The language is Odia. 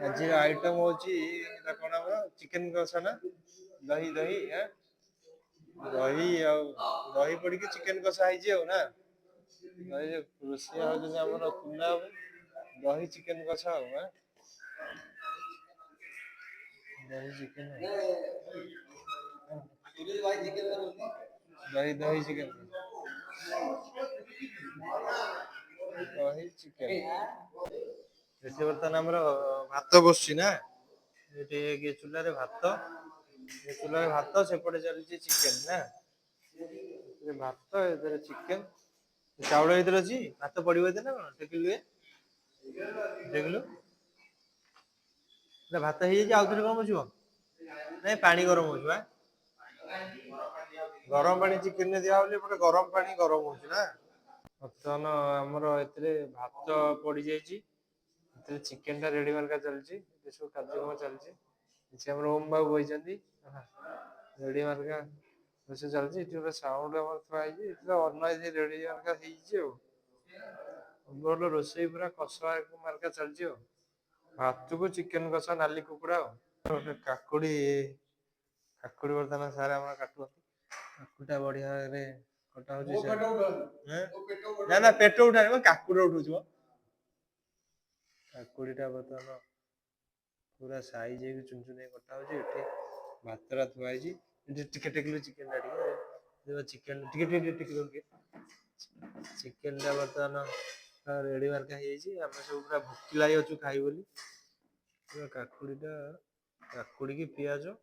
ଆଜିର ଆଇଟମ ହଉଛି ଏଟା କଣ ଆମର ଚିକେନ କଷା ନା ଦହି ଦହି ଆଁ? ଦହି ଆଉ ଦହି ପଡିକି ଚିକେନ କଷା ହେଇଛି ଆଉ ନା। ଦହି ରୋଷେଇ ହଉଛନ୍ତି ଆମର କୁନା ବାବୁ। ଦହି ଚିକେନ କଷା ଆଉ ଆଁ? ଦହି ଚିକେନ, ଦହି ଦହି ଚିକେନ, ଦହି ଚିକେନ। ଏଠି ବର୍ତ୍ତମାନ ଆମର ଭାତ ବସୁଛି ନା, ଏଠି ଇଏ ଚୁଲାରେ ଭାତ, ଏ ଚୁଲାରେ ଭାତ, ସେପଟେ ଚାଲିଛି ଚିକେନ ନା। ଏଥିରେ ଭାତ, ଏଥିରେ ଚିକେନ, ଚାଉଳ ଏଥିରେ ଅଛି, ଭାତ ପଡିବ ଏଥିରେ ନା କଣ? ଟେକିଲୁ ଏ, ଟେକିଲୁ। ନା ଭାତ ହେଇଯାଇଛି, ଆଉ ଥରେ କଣ ବସିବ? ନାଇଁ, ପାଣି ଗରମ ହଉଛି ବା। ଗରମ ପାଣି ଚିକେନରେ ଦିଆ ହଉଛି, ଏପଟେ ଗରମ ପାଣି ଗରମ ହଉଛି ନା। ବର୍ତ୍ତମାନ ଆମର ଏଥିରେ ଭାତ ପଡିଯାଇଛି, ଏଥିରେ ଚିକେନ ଟା ରେଡି ମାର୍କା ଚାଲିଛି, ଏ ସବୁ କାର୍ଯ୍ୟକ୍ରମ ଚାଲିଛି। ଏଠି ଆମର ଓମ ବାବୁ ବଇଛନ୍ତି, ରେଡି ମାର୍କା ରୋଷେଇ ଚାଲିଛି। ଏଠି ଗୋଟେ ସାଉଣ୍ଡ ଆମର ଥୁଆ ହେଇଛି, ଏଥିରେ ଅନ୍ନ ଏଠି ରେଡି ମାର୍କା ହେଇଛି। ଆଉ ଭଲ ରୋଷେଇ ପୁରା କଷା ମାର୍କା ଚାଲିଛି। ଆଉ ଭାତକୁ ଚିକେନ କଷା, ନାଲି କୁକୁଡ଼ା। ଆଉ ଗୋଟେ କାକୁଡି, କାକୁଡି ବର୍ତ୍ତମାନ ସାର୍ ଆମର କାଟୁଛନ୍ତି। କାକୁଡିଟା ବଢିଆ ଭାବରେ କଟା ହଉଛି। ନା ନା, ପେଟ ଉଠାନି ମ, କାକୁଡି ଉଠୁଛି ମ। କାକୁଡିଟା ବର୍ତ୍ତମାନ ପୁରା ସାଇଜ ହେଇକି ଚୁନ ଚୁନ ହେଇକି କଟା ହଉଛି। ଏଠି ଭାତଟା ଥୁଆ ହେଇଛି। ଏଠି ଟିକେ ଟେକିଲୁ ଚିକେନ ଟା, ଟିକେ ଚିକେନ, ଟିକେ ଟିକେ ଟିକେ ଟିକେ। ଚିକେନ ଟା ବର୍ତ୍ତମାନ ରେଡି ମାର୍କା ହେଇଯାଇଛି। ଆମେ ସବୁ ପୁରା ଭୋକିଲା ହେଇ ଅଛୁ ଖାଇ ବୋଲି। ପୁରା କାକୁଡିଟା, କାକୁଡିକି ପିଆଜ